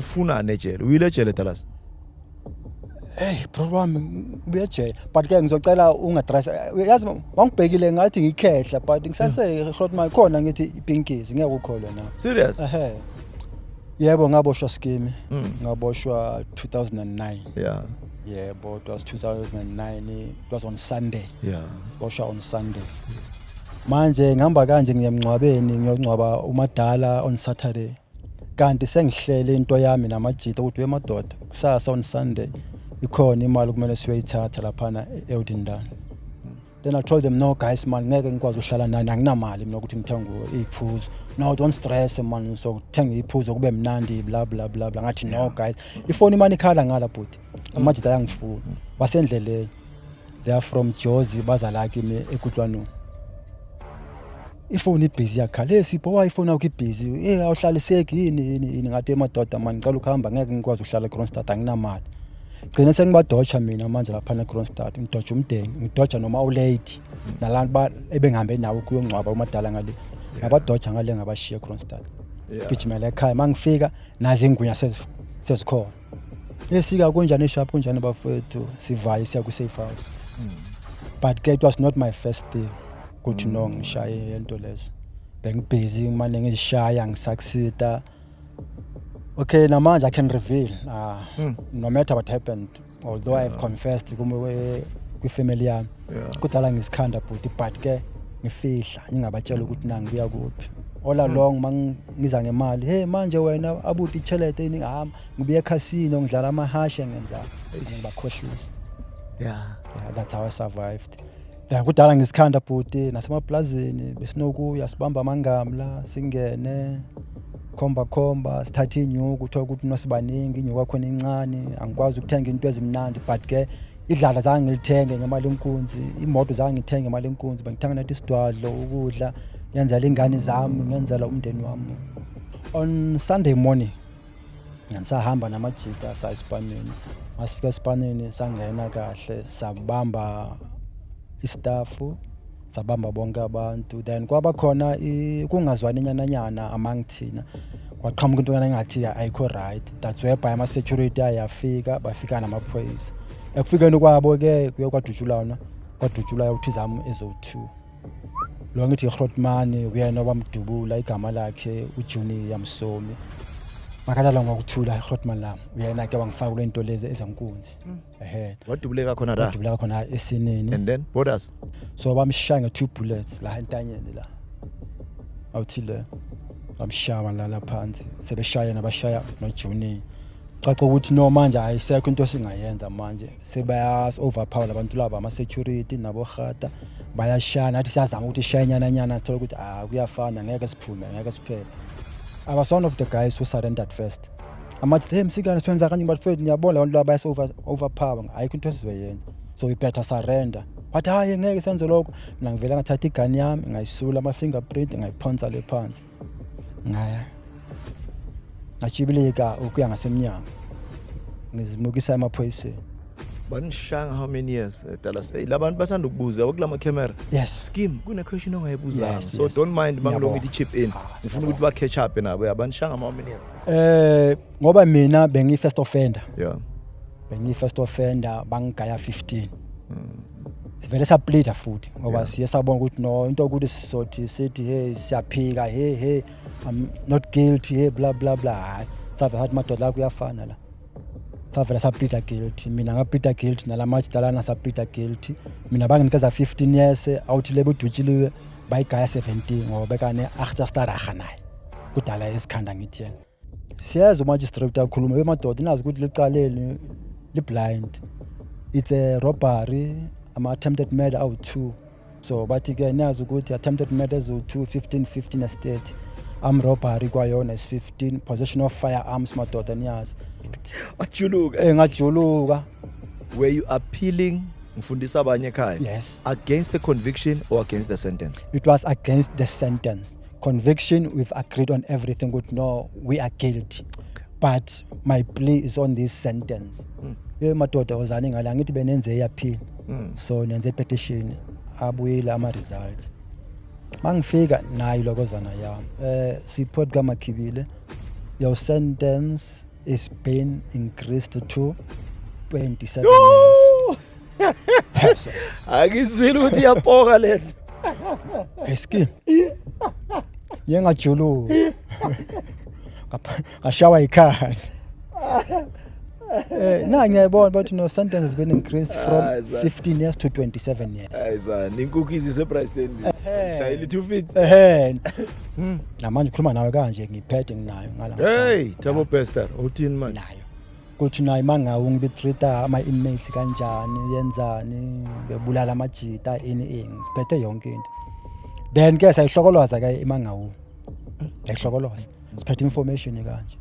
Ufunani ejele? Uyile ejele, Dallas? Hey bro wami, ubuye ejele, but ke ngizocela ungadress. Yazi wangibhekile ngathi ngikhehla, but ngisase grootman khona, ngithi ipinkies ngeke ukholwe na. Serious? Ehe, yebo, ngaboshwa scheme. Ngaboshwa 2009. Yebo, it was 2009, it was on Sunday. Siboshwa on Sunday. Manje ngihamba kanje ngiya emngcwabeni, ngiyongcwaba umadala on Saturday, kanti sengihlele into yami namajita ukuthi wemadoda, kusasa on Sunday ikhona imali kumele siyoyithatha laphana e-Odendaal. Then I told them, "No guys man, ngeke ngikwazi ukuhlala nani, anginamali mina ukuthi ngithenge iy'phuzo." "No, don't stress man, so thenga iy'phuzo kube mnandi, bla bla bla bla." Ngathi, "No guys." Ifoni imane ikhala ngala bhuti, amajita ayangifuna, basendleleni, they are from Jozi, baza la kimi eKutlwanong. Ifoni ibhizi yakhala, "Hey Sipho, why ifoni yakho ibhizi? Hey, awuhlaliseki yini, yini yini?" Ngathi, "Emadoda man, ngicela ukuhamba, ngeke ngikwazi ukuhlala eKroonstad, anginamali." Gcine sengibadotsha mina manje laphana eKroonstad, ngidotsha umndeni, ngidotsha noma ulady nalantu ba ebengihambe nawo kuyongcwaba umadala ngale, ngabadotsha ngale, ngabashiya eKroonstad. Gijimela ekhaya, mangifika nazi ingunya sezikhona. Esika kunjani eshop, kunjani bafowethu, sivaye siya ku-safe house. But ke it was not my first thing ukuthi no, ngishaye into lezo, bengibhizi manje ngizishaya, ngisakusita. Okay, namanje I can reveal no matter what happened, although I have confessed kume kwifamily yami. Kudala ngisikhanda bhuti, but ke ngifihla, ngingabatshela ukuthi na ngibuya kuphi. All along mangiza ngemali, "Hey, manje wena abuti ichelete yini?" Ngihamba ngibuye ekhasino, ngidlala amahashe, ngenza, ngibakhohlisa. Yeah, that's how I survived. Then kudala ngisikhanda bhuti, nasemaplazini besinokuya sibamba amangamla, singene khomba khomba, sithathe inyuku, uthola ukuthi nosibaningi, inyuku yakhona incane, angikwazi ukuthenga into ezimnandi, but ke idlala zange ngilithenge ngemali enkunzi, imoto zange ngithenge ngemali enkunzi, bengithenga nathi isidwadlo, ukudla, ngenzela ingane zami, ngenzela umndeni wami. On Sunday morning ngisahamba namajita, saya esipanini. Masifika esipanini sangena kahle, sabamba istaff, sabamba bonke abantu. Then kwaba khona kungazwani nyana nyana among thina, kwaqhamuka into yana engathi ayikho right. That's whereby ama-security ayafika, bafika namaphoyisa. Ekufikeni kwabo ke kuye kwadutshulwana, kwadutshulwa uthi zami ezo-two. Lo ngithi iGrootman uyena obamdubula, igama lakhe uJunior Msomi, makalala ngokuthula iGrootman lami. Uyena ke wangifaka kule nto lezi ezankunzi, ehe. Wadubuleka khona la? Wadubuleka khona esineni. And then borders? So bamshaya nge-two bullets la entanyeni la, awuthile bamshaya lala phansi, sebeshaya nabashaya noJunior. Caca ukuthi no, manje ayisekho into esingayenza manje, sebayas overpower labantu laba, ama-security nabogata bayashaya, nathi siyazama ukuthi ishaye nyana nyana, sithole ukuthi ah, kuyafana, ngeke siphume, ngeke siphele. I was one of the guys who surrendered first. Amathi, "Hey msikane, siwenza kanje?" But mfethu, niyabona abantu laba bayas overpower, ayikho into esizoyenza, so we better surrender. But hayi, ngeke senze lokho. Mina ngivele ngathatha igani yami, ngayisula ama-fingerprint, ngayiphonsa le phansi, ngaya ngajibilika ukuya ngasemnyango, ngizimukisa emaphoyiseni. Banishanga how many years, Dallas? Hey, labantu bathanda ukubuza kulama camera. Scheme, kune question ongayibuzanga. So don't mind mangilonga Ngiyabonga. Ngithi chip in. Ah, Ngifuna ukuthi ba catch up nabo. Yabanishanga how many years? Ngoba mina bengiyi first offender. Bengiyi first offender, bangigaya 15. Sivele sapleada futhi ngoba siye sabona ukuthi no, into ukuthi sisothi sithi hey, siyaphika, hey hey, I'm not guilty, hey, bla bla bla, hayi, savela sathi madoda, la kuyafana la. Savela sapleada guilty, mina ngapleada guilty, nalamajita sapleada guilty. Mina banginikeza 15 years, awuthi lebo udutshiliwe bayigaya 17 ngoba bekane agterstaraga naye kudala esikhanda. Ngithi yena siyeza umagistrate akhuluma, "Emadoda, inazi ukuthi licaleni li-blind, it's a robbery, ama-attempted murder awu-two." So bathi ke niyazi ukuthi attempted murder eziwu-two, 15 15 as 30, armed robbery kwayona is 15, possession of firearms, madoda niyazi. Ajuluka. Ngajuluka. Were you appealing, ngifundisa abanye ekhaya? Yes. Against the conviction or against the sentence? It was against the sentence. Conviction, we've agreed on everything ukuthi no, we are guilty, but my plea is on this sentence. Ye madoda, wozani ngale, angithi benenze i-appeal? So nenze petition, abuyile ama-results. Mangifika nayo lokozana yami, Sipho kaMakhibile, your sentence Is been increased to 27 years. Yes. Akizwile ukuthi iyapoka lento. Eskin. Ngiyengajuluka. Ngashawa ikhanda. Na ngiyayibona, but no, sentence has been increased from Ah, exactly. 15 years to 27 years. Ayizani inkukhu izise-Bryanston, shayela i-2 feet. Ehe. Namanje ukhuluma nawe kanje ngiphethe, nginayo ngala. Hey, Thabo Bester, uthini manje? Nayo. Kuthi nayo mangawu ngibitreata ama inmates kanjani, yenzani, bebulala amajita, ini ini. Siphethe yonke into. Then ke sayihlokoloza ke iMangaung. Yayihlokoloza. Siphethe information kanje.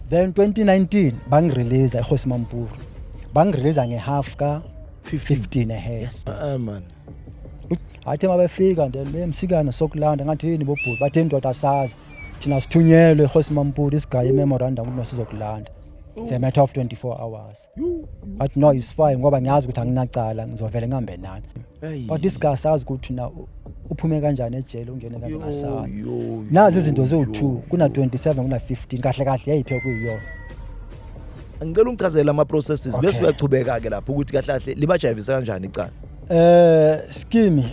Then 2019 bangirelease eKgosi Mampuru. Bangirelease ngehalf ka 15 ehe. Ah man. Athi mabefika nje le msikana sokulanda, ngathi yini bobhuti, bathi indoda asazi thina, sithunyelwe eKgosi Mampuru, isigaye imemorandum ukuthi sizokulanda, it's a matter of 24 hours. Bathi no, is fine, ngoba ngiyazi ukuthi anginacala, ngizovele ngihambe nani. Hey. But isigayi sazi ukuthi na uphume kanjani ejele, ungene kanjani, asazi. Yo, Nazi yo, izinto ziwu-2, yo, kuna-27, kuna-15, kahle kahle yayiphi kuyiyona? Ngicela ungichazele ama-processes Okay. bese uyachubeka-ke lapho ukuthi kahle kahle libajayivise kanjani icala. Skimi,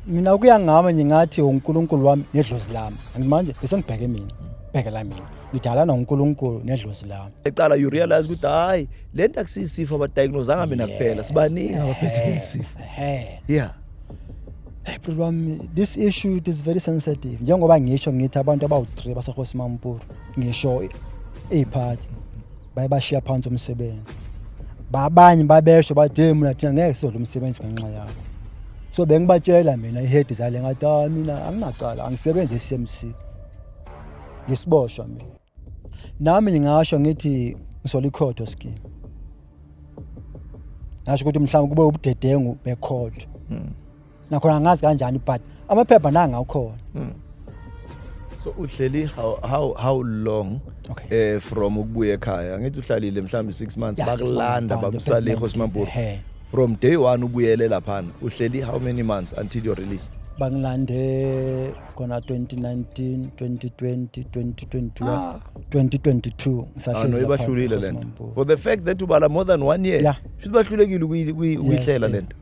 mina kuya ngami ngingathi uNkulunkulu wami nedlozi lami. Manje bese ngibheke mina, bheke la mina. Ngidalana noNkulunkulu nedlozi lami. Ecala you realize ukuthi hayi, le nto akusiyisifo abadiagnosanga mina kuphela, sibaningi abaphethe isifo. Ehe. Hey bro wami, this issue, it is very sensitive. Njengoba ngisho ngithi abantu abawu3 baseKgosi Mampuru, ngisho iphathi baye bashiya phansi umsebenzi. Babanye babesho bathi, "Hey mina, thina ngeke sizodla umsebenzi ngenxa yakho." So bengibatshela mina ihead zale, ngathi ah, mina anginacala, angisebenzi e-CMC. Ngisiboshwa mina. Nami ngingasho ngithi ngisola ikhotho scheme. Ngasho ukuthi mhlawumbe kube ubudedengu bekhotho. Nakhona angazi kanjani, but amaphepha nanga ukhona. So uhleli how long? Okay. From ukubuya ekhaya, ngithi uhlalile mhlawumbe 6 months. Yeah, 6 months. Bakulanda, bakusale eKgosi Mampuru. Ehhe. From day one ubuyele laphana, uhleli how many months until your release? Bangilande khona 2019, 2020, 2021, 2022 Ah, ngisahlezi no, lapha ibahlulile eKgosi lento. Mampuru. For the fact that ubala more than one year, shuthi bahlulekile ukuyihlela lento.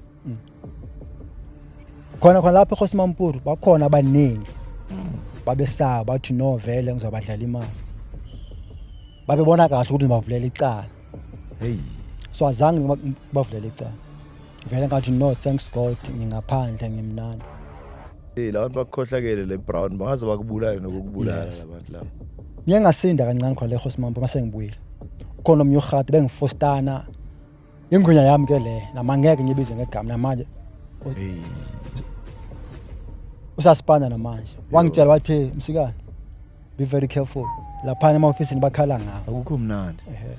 Khona khona lapho eKgosi Mampuru bakhona abaningi babesaba, bathi no, vele ngizobadlala imali, babebona kahle ukuthi ngibavulela icala. Hey. So azange ngibavulela icala vele, ngathi no, thanks God, ngingaphandle, ngimnandi. Hey, labantu bakukhohlakele le brown, bangaze bakubulale nokukubulala labantu laba. Ngiye ngasinda kancane khona le Kgosi Mampuru. Mase ngibuyile khona omnye uhati bengifostana ingwinya yami ke le, nama ngeke ngibize ngegama namanje. Hey. Usasipana namanje, wangitshela wathi, "Msikana, be very careful laphana ema-ofisini, bakhala ngako." Akukho mnandi. Ehhe.